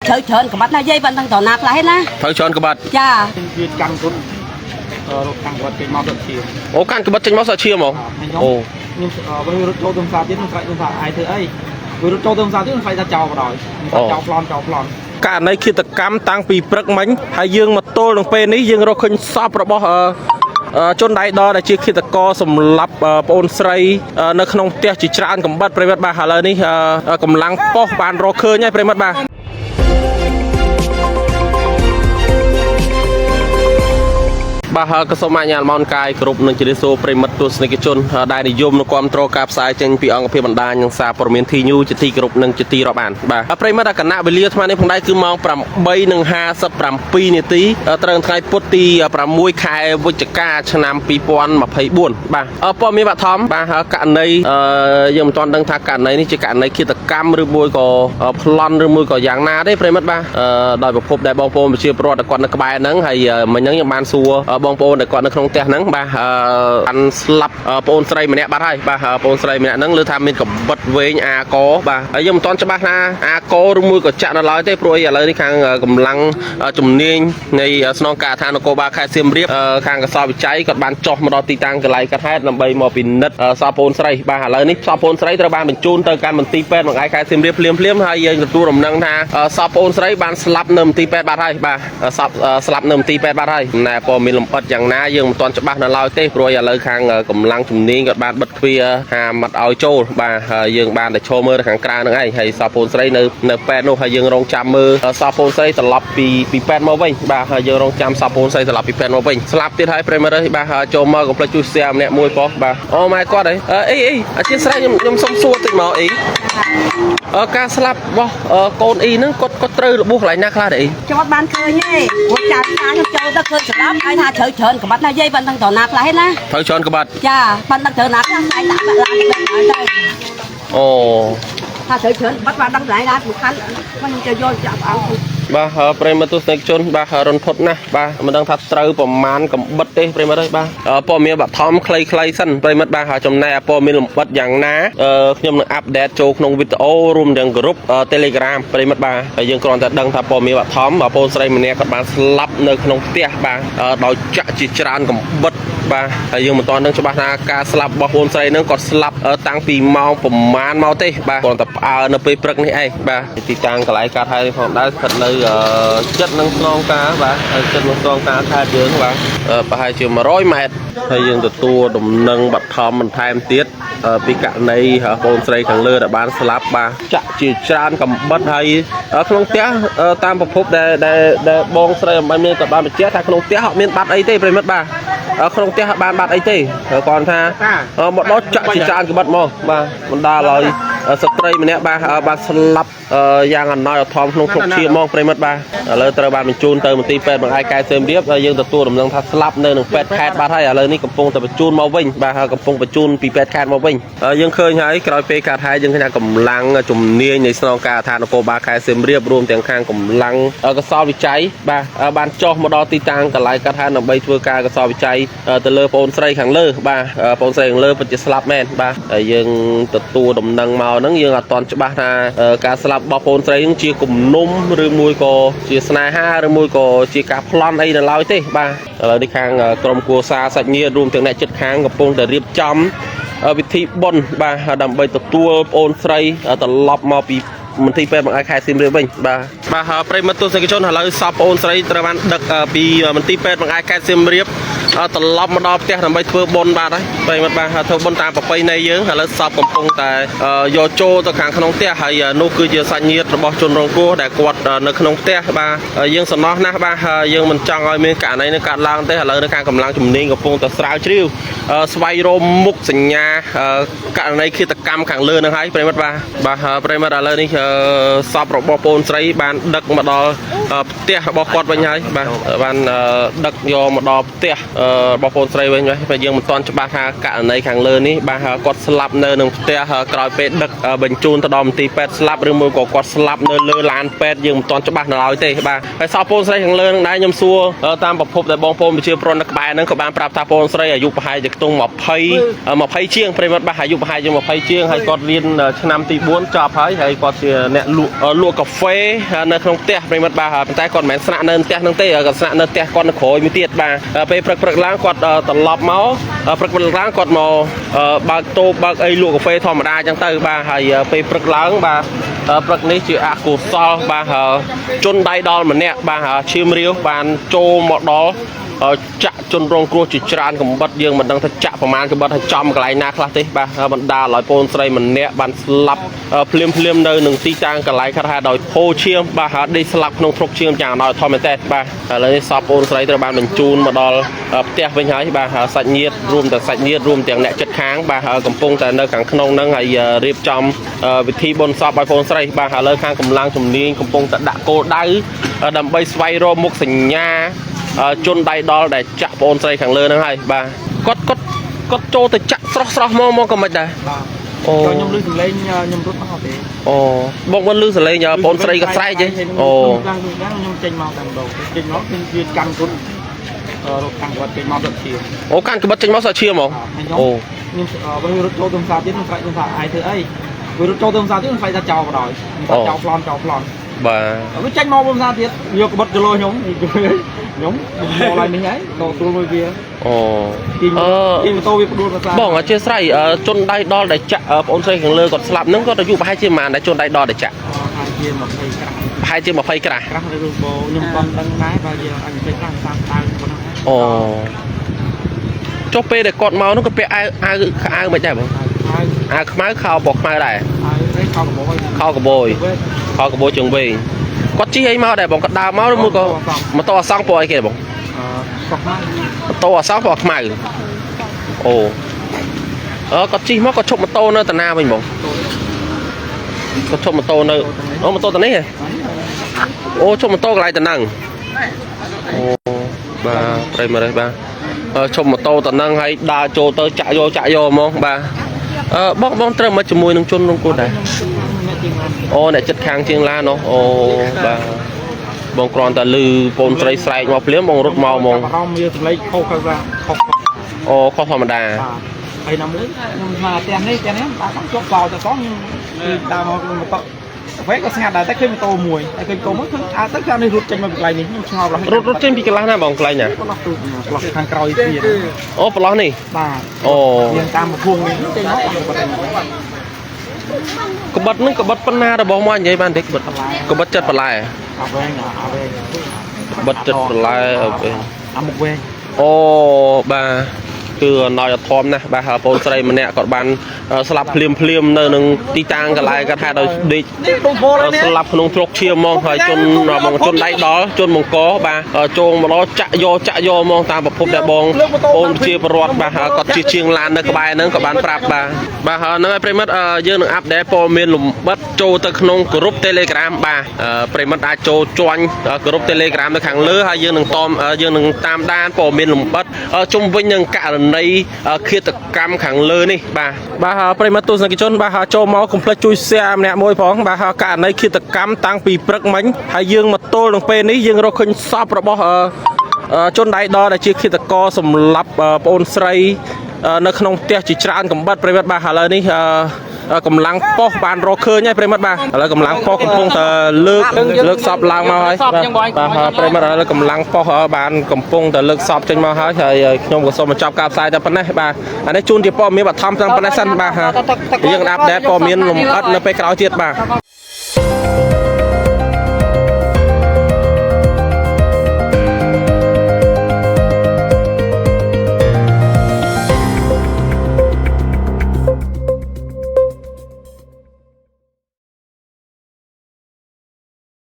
ត្រូវច្រើនក្បាត់ណាយាយបានដឹងត្រណាខ្លះឯណា ត្រូវច្រើនក្បាត់ ចា វាកាន់គុណរត់កាន់គាត់ចេញមកទៅជា អូកាន់ក្បិតចេញមកសក់ឈាមហ្មង ខ្ញុំ អូ ខ្ញុំវិញរត់ចូលទៅផ្សារទៀតខ្ញុំស្រែកទៅថាអាយធ្វើអីវារត់ចូលទៅផ្សារទៀតខ្ញុំស្រែកថាចោលបណ្ដោយចោលប្លន់ចោលប្លន់ ករណីឃាតកម្មតាំងពីព្រឹកមិញហើយយើងមកទល់នឹងពេលនេះយើងរកឃើញសពរបស់អឺអឺជនដៃដល់ដែលជាឃាតករសម្លាប់ប្អូនស្រីនៅក្នុងផ្ទះជាច្រើនកំបិតប្រិយមិត្តបាទឥឡូវនេះកម្លាំងប៉ុស្តិ៍បានរកឃើញហើយប្រិយមិត្តបាទបាទហើយក៏សូមអញ្ញាតមនកាយគ្រប់នឹងជម្រាបសួរប្រិមិត្តទស្សនិកជនដែលនិយមនឹងគ្រប់គ្រងការផ្សាយចេញពីអង្គភាពបណ្ដាញនិងសារព័ត៌មាន T News ជាទីគោរពនិងជាទីរាប់អានបាទហើយប្រិមិត្តគណៈវេលាអាត្មានេះផងដែរគឺម៉ោង8:57នាទីត្រូវថ្ងៃពុធទី6ខែវិច្ឆិកាឆ្នាំ2024បាទព័ត៌មានបឋមបាទហើយករណីយើងមិនទាន់ដឹងថាករណីនេះជាករណីឃាតកម្មឬមួយក៏ប្លន់ឬមួយក៏យ៉ាងណាទេប្រិមិត្តបាទដោយប្រភពដែលបងប្អូនប្រជាពលរដ្ឋដែលគាត់នៅក្បែរហ្នឹងហើយមិញហ្នឹងខ្ញុំបានសួរបងប្អូនដែលគាត់នៅក្នុងផ្ទះហ្នឹងបាទបានស្លាប់ប្អូនស្រីម្នាក់បាត់ហើយបាទប្អូនស្រីម្នាក់ហ្នឹងលើថាមានកំបិតវែងអាកបាទហើយយើងមិនទាន់ច្បាស់ថាអាកឬមួយក៏ចាក់នៅឡើយទេព្រោះអីឥឡូវនេះខាងកម្លាំងជំនាញនៃស្នងការដ្ឋាននគរបាលខេត្តសៀមរាបខាងកសលវិច័យគាត់បានចុះមកដល់ទីតាំងកន្លែងកើតហេតុដើម្បីមកពិនិត្យសពប្អូនស្រីបាទឥឡូវនេះសពប្អូនស្រីត្រូវបានបញ្ជូនទៅកាន់មន្ទីរពេទ្យបង្អែកខេត្តសៀមរាបភ្លាមៗហើយយើងទទួលដំណឹងថាសពប្អូនស្រីបានស្លាប់នៅមន្ទីរពេទ្យបាត់ហើយបាទសពស្លាប់នៅមន្ទីរពេទ្យបាត់ហើយណែព័ត៌មានលម្អិតយ៉ាងណាយើងមិនទាន់ច្បាស់នៅឡើយទេព្រោះឥឡូវខាងកម្លាំងជំនាញគាត់បានបិទទ្វារហាមមិនឲ្យចូលបាទហើយយើងបានតែឈរមើលនៅខាងក្រៅហ្នឹងឯងហើយសពប្អូនស្រីនៅនៅពេទ្យនោះហើយយើងរងចាំមើលសពប្អូនស្រីត្រឡប់ពីពេទ្យមកវិញបាទហើយយើងរងចាំសពប្អូនស្រីត្រឡប់ពីពេទ្យមកវិញស្លាប់ទៀតហើយប្រិយមិត្តអើយបាទហើយចូលមកកុំភ្លេចជួយ share ម្នាក់មួយផងបាទអូម៉ែគាត់អីអីអីអធិស្ឋានខ្ញុំខ្ញុំសុំសួរតិចមកអីការស្លាប់របស់កូនអ៊ីហ្នឹងគាត់គាត់ត្រូវរបួសកន្លែងណាខ្លះដែរអ៊ី ខ្ញុំអត់បានឃើញទេព្រោះចៅផ្សារខ្ញុំចូលទៅឃើញស្លាប់ហើយថាត្រូវច្រើនក្បាត់ណាយាយបានដឹងត្រណាខ្លះឯណា ត្រូវច្រើនក្បាត់ ចាបានដឹងត្រណាខ្លះស្អែកដាក់ឡានទៅហើយទៅ អូ ថាត្រូវច្រើនក្បាត់បានដឹងត្រណាសំខាន់ខ្ញុំទៅយកចាប់អង្គ បាទហើយប្រិយមិត្តទស្សនិកជនបាទហើយរន្ធត់ណាស់បាទមិនដឹងថាត្រូវប្រមាណកំបិតទេប្រិយមិត្តអើយបាទព័ត៌មានបឋមខ្លីៗសិនប្រិយមិត្តបាទហើយចំណែកព័ត៌មានលម្អិតយ៉ាងណាខ្ញុំនឹង update ចូលក្នុងវីដេអូរួមទាំងក្រុម Telegram ប្រិយមិត្តបាទហើយយើងគ្រាន់តែដឹងថាព័ត៌មានបឋមបងប្អូនស្រីម្នាក់គាត់បានស្លាប់នៅក្នុងផ្ទះបាទដោយចាក់ជាច្រើនកំបិតបាទហើយយើងមិនទាន់ដឹងច្បាស់ថាការស្លាប់របស់បងស្រីហ្នឹងគាត់ស្លាប់តាំងពីម៉ោងប្រមាណមកទេបាទគ្រាន់តែផ្អើលនៅពេលព្រឹកនេះឯងបាទទីតាំងកន្លែងកើតហេតុនេះផងដែរស្ថិតនៅចិត្តនឹងស្នងការបាទហើយចិត្តនឹងស្នងការខេត្តយើងបាទប្រហែលជា100ម៉ែត្រហើយយើងទទួលដំណឹងបឋមបន្ថែមទៀតពីករណីបងស្រីខាងលើដែលបានស្លាប់បាទចាក់ជាច្រើនកំបិតហើយក្នុងផ្ទះតាមប្រភពដែលដែលដែលបងស្រីអំបញ្ញមានក៏បានបញ្ជាក់ថាក្នុងផ្ទះអត់មានបាត់អីទេប្រិមិត្តបាទក្នុងផ្ទះអត់បានបាត់អីទេគាត់ថាមកដល់ចាក់ជាច្រើនក្បិតមកបាទបណ្ដាលឲ្យស្ត្រីម្នាក់បាទបានស្លាប់យ៉ាងអណោចអធមក្នុងក្នុងឈាមហ្មងប្រិមិត្តបាទឥឡូវត្រូវបានបញ្ជូនទៅមន្ទីរពេទ្យបង្អែកកែសៀមរាបហើយយើងទទួលដំណឹងថាស្លាប់នៅនឹងពេទ្យខេត្តបាត់ហើយឥឡូវនេះកំពុងតែបញ្ជូនមកវិញបាទហើយកំពុងបញ្ជូនពីពេទ្យខេត្តមកវិញយើងឃើញហើយក្រោយពេលកើតហេតុយើងឃើញថាកម្លាំងជំនាញនៃស្នងការដ្ឋាននគរបាលខេត្តសៀមរាបរួមទាំងខាងកម្លាំងកសលវិច័យបាទបានចុះមកដល់ទីតាំងកន្លែងកើតហេតុដើម្បីធ្វើការកសលវិច័យទៅលើប្អូនស្រីខាងលើបាទប្អូនស្រីខាងលើពិតជាស្លាប់មែនបាទហើយយើងទទួលដំណឹងមកហ្នឹងយើងអត់ទាន់ច្បាស់ថាការស្លាប់របស់ប្អូនស្រីហ្នឹងជាគំនុំឬមួយក៏ជាស្នេហាឬមួយក៏ជាការប្លន់អីនៅឡើយទេបាទឥឡូវនេះខាងក្រុមគ្រួសារសាច់ញាតិរួមទាំងអ្នកជិតខាងកំពុងតែរៀបចំវិធីបុណ្យបាទដើម្បីទទួលប្អូនស្រីត្រឡប់មកពីមន្ទីរពេទ្យបង្អែកខេត្តសៀមរាបវិញបាទបាទហើយប្រិយមិត្តទស្សនិកជនឥឡូវសពប្អូនស្រីត្រូវបានដឹកពីមន្ទីរពេទ្យបង្អែកខេត្តសៀមរាបត្រឡប់មកដល់ផ្ទះដើម្បីធ្វើបុណ្យបាទហើយប្រិយមិត្តបាទធ្វើបុណ្យតាមប្រពៃណីយើងឥឡូវសពកំពុងតែយកចូលទៅខាងក្នុងផ្ទះហើយនោះគឺជាសាច់ញាតិរបស់ជនរងគ្រោះដែលគាត់នៅក្នុងផ្ទះបាទយើងសំណោះណាស់បាទយើងមិនចង់ឲ្យមានករណីនេះកើតឡើងទេឥឡូវនៅខាងកម្លាំងជំនាញកំពុងតែស្រាវជ្រាវស្វែងរកមុខសញ្ញាករណីឃាតកម្មខាងលើនឹងហើយប្រិយមិត្តបាទបាទប្រិយមិត្តឥឡូវនេះសពរបស់ប្អូនស្រីបានដឹកមកដល់ផ្ទះរបស់គាត់វិញហើយបាទបានដឹកយកមកដល់ផ្ទះ របស់បងស្រីវិញបាទយើងមិនទាន់ច្បាស់ថាករណីខាងលើនេះបាទគាត់ស្លាប់នៅនឹងផ្ទះក្រោយពេលដឹកបញ្ជូនទៅដល់មន្ទីរពេទ្យស្លាប់ឬមួយក៏គាត់ស្លាប់នៅលើឡានពេទ្យយើងមិនទាន់ច្បាស់នៅឡើយទេបាទហើយសពបងស្រីខាងលើនឹងដែរខ្ញុំសួរតាមប្រភពដែលបងប្អូនប្រជាប្រដ្ឋនៅក្បែរហ្នឹងក៏បានប្រាប់ថាបងស្រីអាយុប្រហែលជាខ្ទង់20 20ជាងប្រិមត្តបាទអាយុប្រហែលជា20ជាងហើយគាត់រៀនឆ្នាំទី4ចប់ហើយហើយគាត់ជាអ្នកលក់លក់កាហ្វេនៅក្នុងផ្ទះប្រិមត្តបាទប៉ុន្តែគាត់មិនមែនស្នាក់នៅផ្ទះហ្នឹងទេគាត់ស្នាក់នៅផ្ទះគាត់នៅក្រោយមួយទៀតបាទពេលព្រឹកព្រឹកឡើងគាត់ត្រឡប់មកព្រឹកព្រឹកឡើងគាត់មកបើកតូបបើកអីលក់កាហ្វេធម្មតាអញ្ចឹងទៅបាទហើយពេលព្រឹកឡើងបាទព្រឹកនេះជាអកុសលបាទជនដៃដល់ម្នាក់បាទឈាមរាវបានចូលមកដល់ចាក់ជនរងគ្រោះជាច្រើនកំបិតយើងមិនដឹងថាចាក់ប្រមាណកំបិតហើយចំកន្លែងណាខ្លះទេបាទបណ្ដាលឲ្យប្អូនស្រីម្នាក់បានស្លាប់ភ្លាមភ្លាមនៅនឹងទីតាំងកន្លែងខាត់ហេតុដោយហូរឈាមបាទហើយដេកស្លាប់ក្នុងទ្រពឈាមយ៉ាងណោយធម្មតែបាទឥឡូវនេះសពប្អូនស្រីត្រូវបានបញ្ជូនមកដល់ផ្ទះវិញហើយបាទសាច់ញាតិរួមទាំងសាច់ញាតិរួមទាំងអ្នកចិត្តខាងបាទកំពុងតែនៅខាងក្នុងហ្នឹងហើយរៀបចំវិធីបុណ្យសពឲ្យប្អូនស្រីបាទឥឡូវខាងកម្លាំងជំនាញកំពុងតែដាក់គោលដៅដើម្បីស្វែងរកមុខសញ្ញាជនដៃដល់ដែលចាក់ប្អូនស្រីខាងលើហ្នឹងហើយបាទគាត់គាត់គាត់ចូលទៅចាក់ស្រស់ស្រស់មកមកក៏មិនដែរ បាទ អូ ចូលខ្ញុំលឺសំឡេងខ្ញុំរត់មកទេ អូបងមិនលឺសលេងប្អូនស្រីក៏ស្រែកទេអូ ឡើងឡើងខ្ញុំចេញមកតែម្ដងចេញមកខ្ញុំវាកាន់គុណរត់កាន់គាត់ចេញមកទៅជា អូកាន់ក្បិតចេញមកសក់ឈាមហ្មង ហើយខ្ញុំ អូ ខ្ញុំបើរត់ចូលទៅផ្សារទៀតខ្ញុំស្រែកខ្ញុំថាអាយធ្វើអីវារត់ចូលទៅផ្សារទៀតខ្ញុំស្រែកថាចោលបណ្ដោយខ្ញុំថាចោលប្លន់ចោលប្លន់ បាទ វាចេញមកផ្សារទៀតយកក្បិតចលោខ្ញុំខ្ញុំមកឡើងនេះហើយតស្រួលមួយវា អូ ទាញ អឺ ទាញម៉ូតូវាផ្ដួលផ្សារ បងអធិស្ឋានជនដៃដល់ដែលចាក់ប្អូនស្រីខាងលើគាត់ស្លាប់ហ្នឹងគាត់អាយុប្រហែលជាប៉ុន្មានដែលជនដៃដល់ដែលចាក់ ហើយជា20ក្រាស់ ប្រហែលជា20ក្រាស់ ក្រាស់ឬក៏ខ្ញុំមិនដឹងដែរបើយើងអញ20ក្រាស់30ដើមប៉ុណ្ណឹង អូចុះពេលដែលគាត់មកហ្នឹងគាត់ពាក់អាវអាវអាវមិនដែរបង ហើយ អាវខ្មៅខោពណ៌ខ្មៅដែរ ហើយនេះខោកបោយ ខោកបោយខោកបោយជើងវែងគាត់ជិះអីមកដែរបងគាត់ដើរមកឬមួយក៏ម៉ូតូអសង់ពណ៌អីគេបង អឺកោះមក ម៉ូតូអសង់ពណ៌ខ្មៅអូអឺគាត់ជិះមកគាត់ឈប់ម៉ូតូនៅតាណាវិញបងគាត់ឈប់ម៉ូតូនៅអូម៉ូតូតានេះហ៎អូឈប់ម៉ូតូកន្លែងតាហ្នឹងអូបាទប្រិយមរិះបាទអឺឈប់ម៉ូតូតាហ្នឹងហើយដើរចូលទៅចាក់យកចាក់យកហ្មងបាទអឺបងបងត្រូវមកជាមួយនឹងជនរងគ្រោះដែរ អ្នកជាងឡាន អូអ្នកចិត្តខាងជាងឡានណោះអូបាទបងគ្រាន់តែលឺប្អូនស្រីស្រែកមកភ្លាមបងរត់មកហ្មង អារម្មណ៍វាសម្លេងខុសខុសខុស អូខុសធម្មតា បាទហើយណាមួយខ្ញុំមកផ្ទះនេះផ្ទះនេះបាទខ្ញុំជាប់បោទៅសោះខ្ញុំដើរមកម៉ូតូអ្វីក៏ស្ងាត់ដែរតែឃើញម៉ូតូមួយតែឃើញកូនមួយឃើញអើទៅខាងនេះរត់ចេញមកពីកន្លែងនេះខ្ញុំឆ្ងល់ រត់រត់ចេញពីកន្លះណាបងកន្លែងណា ប្រឡោះទូប្រឡោះខាងក្រោយទៀត អូប្រឡោះនេះ បាទ អូ យើងតាមពងនេះចេញមកតាម ក្បិតហ្នឹងក្បិតប៉ុណ្ណារបស់មកនិយាយបានទេក្បិតក្បិតចិត្តបន្លែ អាវែងអាវែង ក្បិតចិត្តបន្លែអូខេ អាមុខវែង អូបាទគឺអណយធមណាស់បាទបងស្រីម្នាក់គាត់បានស្លាប់ភ្លាមភ្លាមនៅនឹងទីតាំងកន្លែងគាត់ថាដោយដេក នេះដុំពោលនេះ ស្លាប់ក្នុងទ្រកឈាមហ្មងហើយជនបងជនដៃដល់ជនបង្កបាទចូលមកដល់ចាក់យកចាក់យកហ្មងតាមប្រភពដែលបងអូនជាប្រវត្តិបាទគាត់ជាជាងឡាននៅក្បែរហ្នឹងក៏បានប្រាប់បាទបាទហ្នឹងហើយប្រិមិត្តយើងនឹងអាប់ដេតព័ត៌មានលំបិតចូលទៅក្នុងក្រុម Telegram បាទប្រិមិត្តអាចចូលជួញក្រុម Telegram នៅខាងលើហើយយើងនឹងតមយើងនឹងតាមដានព័ត៌មានលំបិតជុំវិញនឹងករណីឃាតកម្មខាងលើនេះបាទបាទប្រិមិត្តទស្សនិកជនបាទចូលមកកុំភ្លេចជួយ share ម្នាក់មួយផងបាទករណីឃាតកម្មតាំងពីព្រឹកមិញហើយយើងមកទល់នឹងពេលនេះយើងរកឃើញសពរបស់ជនដៃដល់ដែលជាឃាតករសម្លាប់ប្អូនស្រីនៅក្នុងផ្ទះជាច្រើនកំបិតប្រិមិត្តបាទឥឡូវនេះកម្លាំងប៉ុស្តិ៍បានរកឃើញហើយប្រិមិត្តបាទឥឡូវកម្លាំងប៉ុស្តិ៍កំពុងតែលើកលើកសពឡើងមកហើយបាទប្រិមិត្តឥឡូវកម្លាំងប៉ុស្តិ៍បានកំពុងតែលើកសពចេញមកហើយហើយខ្ញុំក៏សូមបញ្ចប់ការផ្សាយតែប៉ុណ្ណេះបាទអានេះជូនជាព័ត៌មានបឋមតាមប៉ុណ្ណេះសិនបាទយើងអាប់ដេតព័ត៌មានលម្អិតនៅពេលក្រោយទៀតបាទ